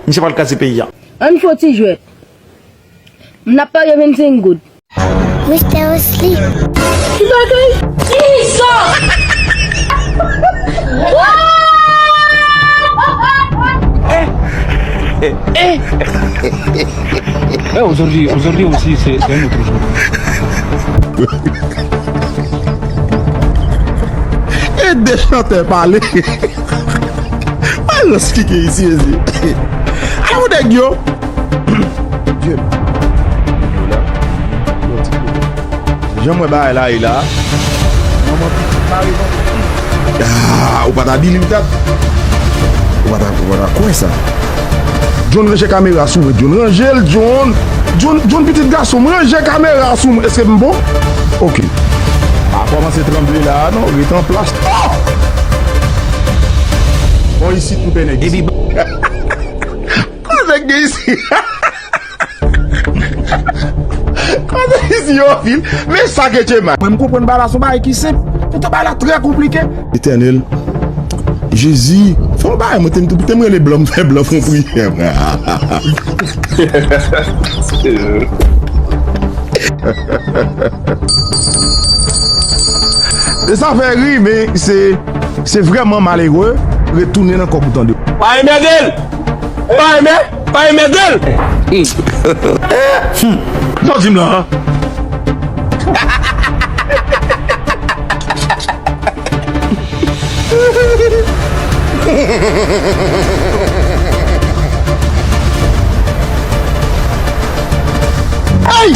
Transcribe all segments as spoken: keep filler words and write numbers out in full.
Misye pral kraze peyi a. Ann fè yon ti jwèt. M ap parye vennsenk goud. Mister Wesley. Ki bagay? Ki sa? Eh, aujourd'hui, aujourd'hui aussi, c'est c'est un autre jour. E de chantè pale. Mwen rans ki gen isi, isi. Ala pou nèg yo. Dye. Jan mwen bagay la ye la. Manman pitit mare manman pitit. Ah, ou pa ta believe that. Ou pa ta, ou pa ta kwè sa. John, ranje kamera sou mwen. John, ranje l, John. John, John, pitit gason m, ranje kamera sou mwen. Èske m bon? Ok. Pa kòmanse tranble la, non. Rete an plas. Oh! Bon, isit, m pè nèg isi. Koze k gen isi. Koze isi yo fil. Men sa ke Chema. Mwen, m konprann bagay la, se yon bagay ki senp. Poutan, bagay la trè konplike. Etènèl. Jezi. Fè yon bagay, mwen te, te m rele blan, m fè blan fè yon priyè. E sa fè ri, men se, se vrèman malere retounen nan kòk ou tande. Pa enmède l! Pa enmè-, pa enmède l! Sa w di m la a? Ay!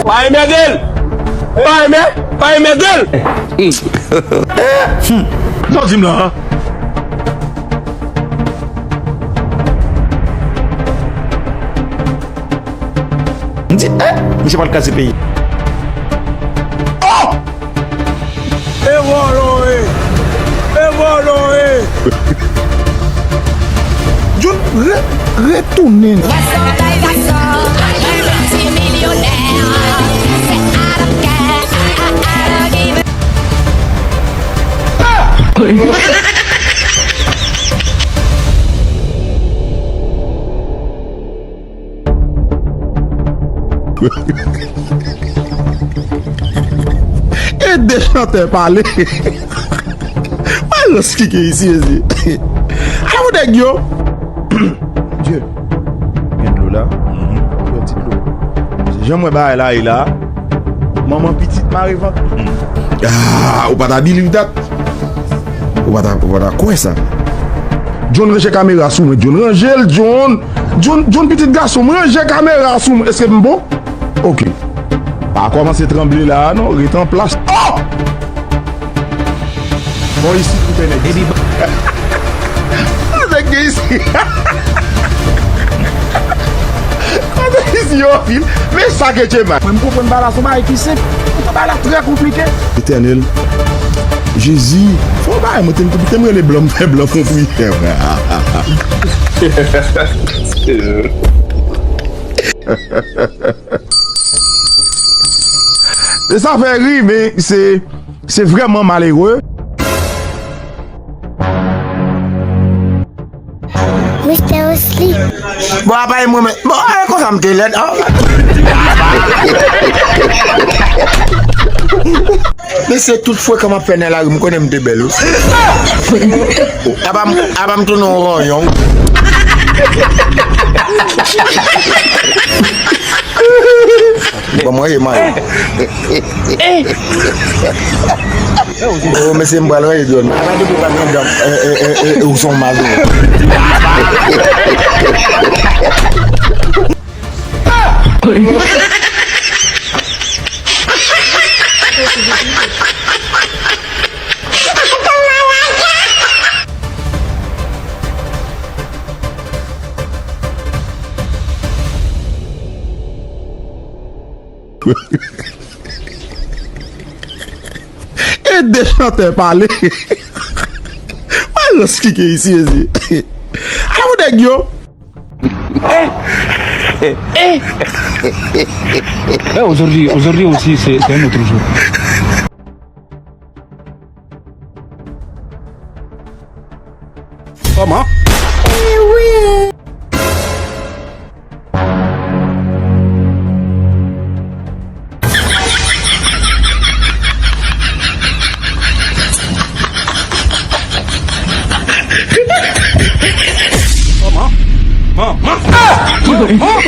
Pa enmède l! Pa enmè-, pa enmède l! Sa w di m la a? M di, eh, misye pral kraze peyi. Oh! E vòlò e! E vòlò e! John re-, retounen. E de chantè pale. Mwen rans ki gen isi, isi. Ala pou nèg yo. Dye. Gen dlo la. Mhm. Yon ti dlo. Jan mwen bagay la ye la. Manman pitit mare vant. Ah, ou pa ta believe that. Ou pa ta, ou pa ta kwè sa. John, ranje kamera sou mwen. John, ranje l, John. John, John, pitit gason m, ranje kamera sou mwen. Èske m bon? Ok. Pa kòmanse tranble la, non. Rete an plas. Oh! Bon, isi, tout nèg isi. Nèg gen isi. Kote isi yo fil? Men sa ke Chema. Mwen, m konprann bagay la, se yon bagay ki senp. Poutan bagay la trè konplike. Etènèl. Jezi. Fè yon bagay, mwen te, te, te m rele blan, m fè blan fè yon priyè. E sa fè ri, men se, se vrèman malere. Mister Wesley. Bon, apa e mwen menm. Bon, e konsa m te lèd. Oh. Men se tout frekan m ap fè nan lari, m konnen m te bèl, wi. Apa m, apa m tounen yon ranyon. Bon, mwen ye mayo. Oh, mesye, m pral rayi dwòl. Apa depi pa gen dam, e, e, e, e, ou son mazo. Ede chantè pale. Malans ki gen isi, mezye. Ala pou nèg yo. Eh, aujourd'hui, aujourd'hui aussi, c'est c'est un autre jour. Kòman? Manman! Manman! Manman!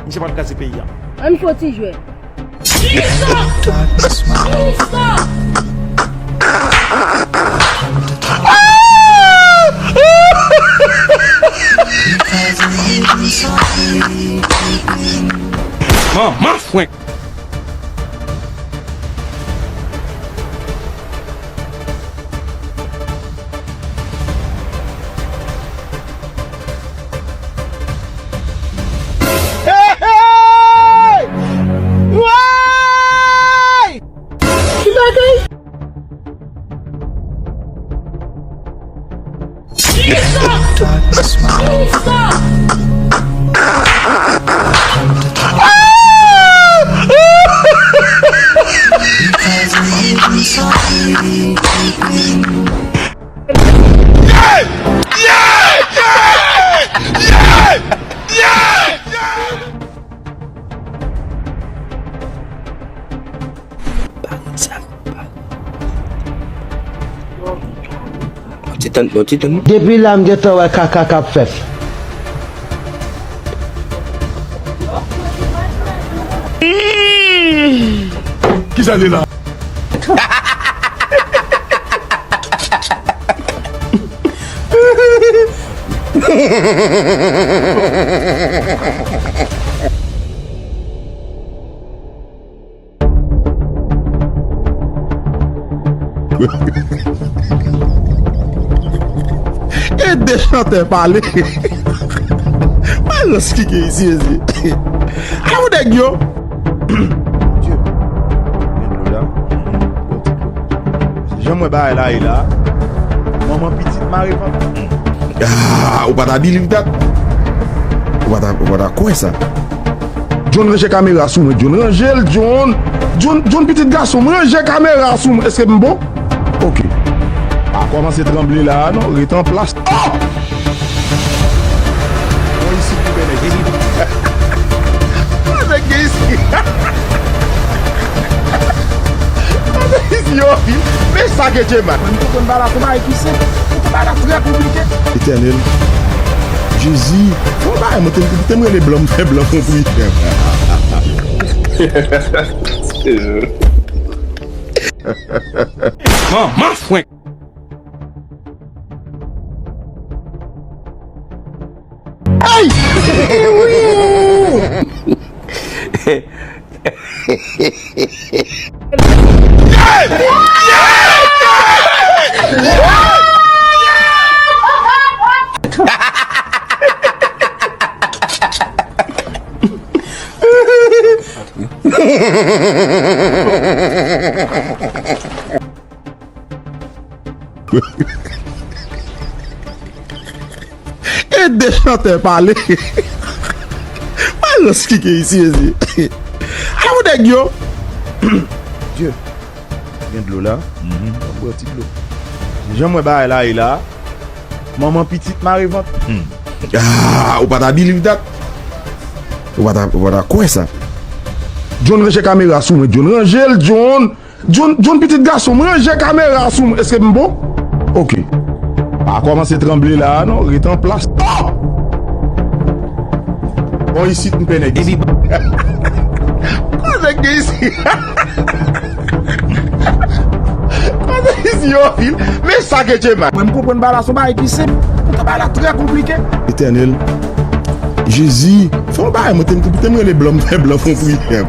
Misye pral kraze peyi a. Ann fè yon ti jwèt. Manman fwenk. Hey, hey! Woy! Ki bagay? Yon ti tann, yon ti tann. Depi la m gentan wè kaka k ap fèt. Kisa li la? Ede chantè pale. Malans ki gen isi, mezye. Ala pou nèg yo. Dye. Gen dlo la. Bon ti dlo. Se jan m wè bagay la ye la. Manman pitit mare vant. Ah, ou pa ta believe that. Ou pa ta, ou pa ta kwè sa. John ranje kamera sou mwen. John ranje l, John. John, John pitit gason m, ranje kamera sou mwen. Èske m bon? Ok. Pa kòmanse tranble la a non, ret an plas. Oh! Bon, isi ki bèlè, isi. Sa nèg gen isi. Sa nèg isi yo. Men sa ke Djemat. Mwen, m te konn bagay la, se yon bagay ki senp. Se yon bagay la trè konplike. Etènèl. Jezi. Fò bagay, mwen te, te m rele blan, m fè blan konpri. Manman fwenk. Ay! Ede chantè pale. Malans ki gen isi, mezye. Ala pou nèg yo. Dye. Gen dlo la. Mhm. Bon, bwè ti dlo. Jan m wè bagay la ye la. Manman pitit mare vant. Hmm. Ah, ou pa ta believe that. Ou pa ta, ou pa ta kwè sa. John, ranje kamera sou mwen, John. Ranje l, John. John, John, pitit gason m, ranje kamera sou mwen. Èske m bon? Ok. Pa kòmanse tranble la a non, ret an plas. Oh! Bon, isit m pè nèg. Epi kote nèg gen isi? Kote isi yo vil? Men sa ke Djema. Mwen m konprann bagay la se yon bagay ki senp. Poutan bagay la trè konplike. Etènèl, Jezi, fè yon bagay, mwen te, te, te m rele blan, m fè blan fè yon priyè.